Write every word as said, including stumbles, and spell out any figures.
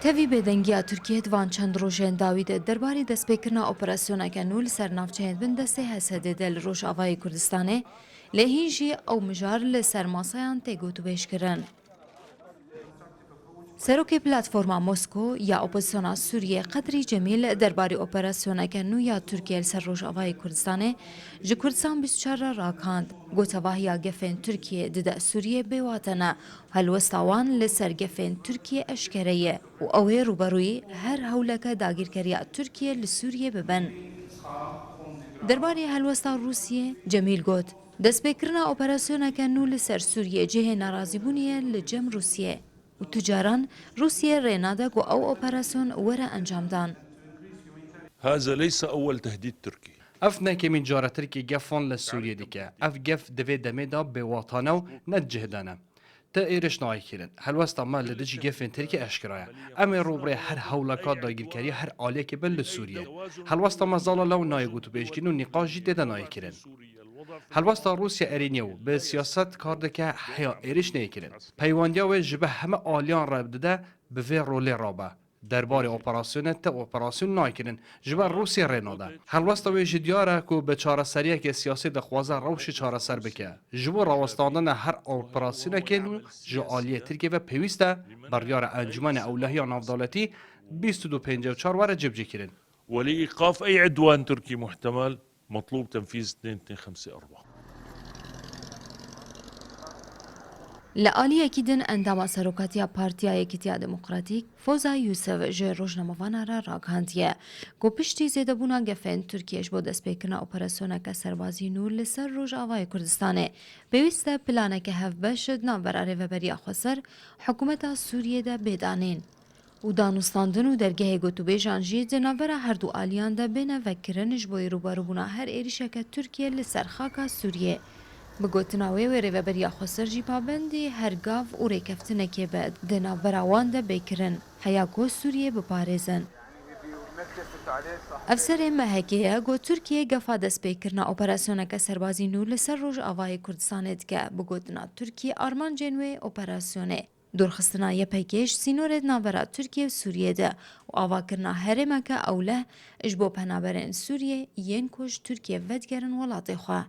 Tevî bêdengiya Tirkiyê di van çend rojên dawî de derbarê destpêkirina operasyoneke nû li ser navçeyên bin destê H S D'ê de li Rojavayê Kurdistanê, lê hîn jî ew mijar li ser masayan tê gotûbêjkirin. Serokê Platforma Mosko ya Opozisyona Sûriyê Qedrî Cemîl derbarê operasyoneke nû ya Tirkiyê li ser Rojavayê Kurdistanê ji Kurdistan bîst û çar re ragihand. Gotevahiya gefên Tirkiyê dide Sûriyê bêwate ne. Helwesta wan li ser gefên Tirkiyê eşkere ye û ew ê rûberûyî her hewleke dagîrkeriya Tirkiyê li Sûriyê bibin. Derbarê helwesta Rûsiyê, Cemîl got, destpêkirina operasyoneke nû li ser Sûriyê cihê nerazîbûnê ye li cem Rûsiyê û tu caran Rûsiyê rê nade ku ew operasyon were encamdan. هذا ليس أول تهديد تركي. Ev ne kêmîn car e Tirkiye gefan li Sûriyê dike. Ev gef di vê demê de bêwatane û ne di cih de ne. Ti êriş nayê kirin. Helwesta me li dijî gefên Tirkiyê eşkera ye. Em ê rûbirê her hewleka dagîrkeriya her aliyekê bin li Sûriyê. Helwesta me zala lew nayê gotûbêjkirin û nîqaş jî tê de nayê kirin. Helwesta Rûsya erênî ye û bi siyaset kar dike heya êriş neyê kirin. Peywendiya wê ji bi heme aliyan re dide bi vê rolê rabe. Derbarê operasyonê ti operasyon nayê kirin, ji ber Rûsya rê nade. Helwesta wê jî diyar e ku bi çareseriyeke siyasî dixwaze rewşê çareser bike. Ji bo rawestandina her operasyonekê nû ji aliyê Tirkiyê ve pêwîst e, biryara Encûmena Ewlehiya Navdewletî bîst û du pêncî û çar were cibicîkirin. ولإيقاف أي عدوان تركي محتمل مطلوب تنفيذ اثنين اثنين خمسة أربعة. Li aliyekî din endama serokatiya Partiya Yekîtiya Demokratîk, Foza Yûsif ji rojnamevanan re ragihandiye ku piştî zêdebûna gefên Tirkiye ji bo destpêkirina operasyoneke serbazî nû li ser Rojavayê Kurdistanê, pêwîst e planeke hevbeş di navbera Rêveberiya Xweser, Hikûmeta Sûriyê de bê danîn. û danûstandin û dergehê gotûbêjan jî di navbera her du aliyan de bêne vekirin ji bo rûberûbûna her êrişeke Tirkiye li ser xaka Sûriyê. Bi gotina wê, wê Rêveberiya Xweser jî pabendî her gav û rêkeftinekê be di navbera wan de bê kirin, heya ku Sûriyê biparêzin. Efserê M H K'ê ye got Tirkiye gefa destpêkirina operasyoneke serbazî nû li ser Rojavayê Kurdistanê dike. Bi gotina Tirkiye, armancên wê operasyonê Dûrxistina Y P G ji sînorê di navbera Tirkiye û Sûriyê de û avakirina herêmeke ewleh ji bo penaberên Sûriyê yên ku ji Tirkiye vedigerin welatê xwe.